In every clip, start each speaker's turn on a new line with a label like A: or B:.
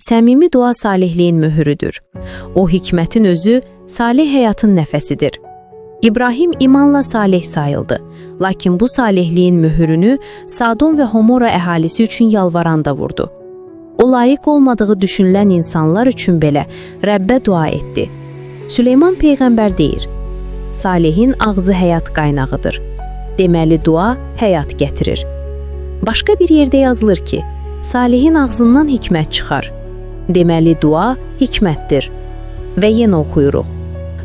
A: Səmimi dua salihliyin möhürüdür. O hikmətin özü, salih həyatın nəfəsidir. İbrahim imanla salih sayıldı. Lakin bu salihliyin möhürünü Sadom və Homora əhalisi üçün yalvaran da vurdu. O layiq olmadığı düşünülən insanlar üçün belə Rəbbə dua etdi. Süleyman peyğəmbər deyir: Salihin ağzı həyat qaynağıdır. Deməli dua həyat gətirir. Başqa bir yerdə yazılır ki, Salihin ağzından hikmət çıxar. Deməli dua hikmətdir. Və yenə oxuyuruq.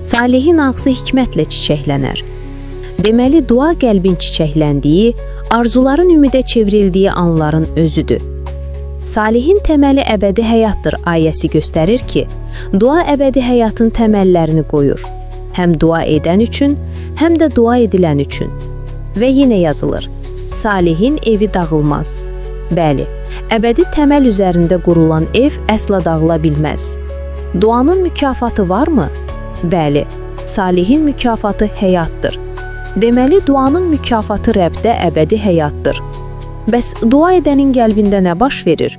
A: Salihin ağzı hikmətlə çiçəklənər. Deməli dua qəlbin çiçəkləndiyi, arzuların ümidə çevrildiyi anların özüdür. Salihin təməli əbədi həyatdır ayəsi göstərir ki, dua əbədi həyatın təməllərini qoyur. Həm dua edən üçün, həm də dua edilən üçün. Və yenə yazılır: Salihin evi dağılmaz. Bəli, əbədi təməl üzərində qurulan ev əsla dağıla bilməz. Duanın mükafatı varmı? Bəli, salihin mükafatı həyatdır. Deməli, duanın mükafatı Rəbdə əbədi həyatdır. Bəs dua edənin qəlbində nə baş verir?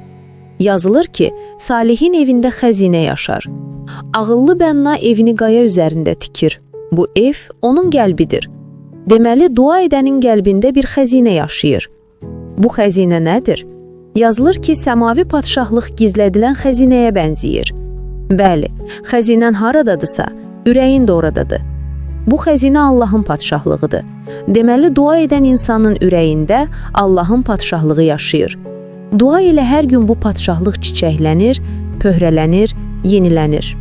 A: Yazılır ki, salihin evində xəzinə yaşar. Ağıllı bənna evini qaya üzərində tikir. Bu ev onun qəlbidir. Deməli, dua edənin qəlbində bir xəzinə yaşayır. Bu xəzinə nədir? Yazılır ki, səmavi padşahlıq gizlədilən xəzinəyə bənzəyir. Bəli, xəzinən haradadırsa, ürəyin də oradadır. Bu xəzinə Allahın padşahlığıdır. Deməli, dua edən insanın ürəyində Allahın padşahlığı yaşayır. Dua ilə hər gün bu padşahlıq çiçəklənir, pöhrələnir, yenilənir.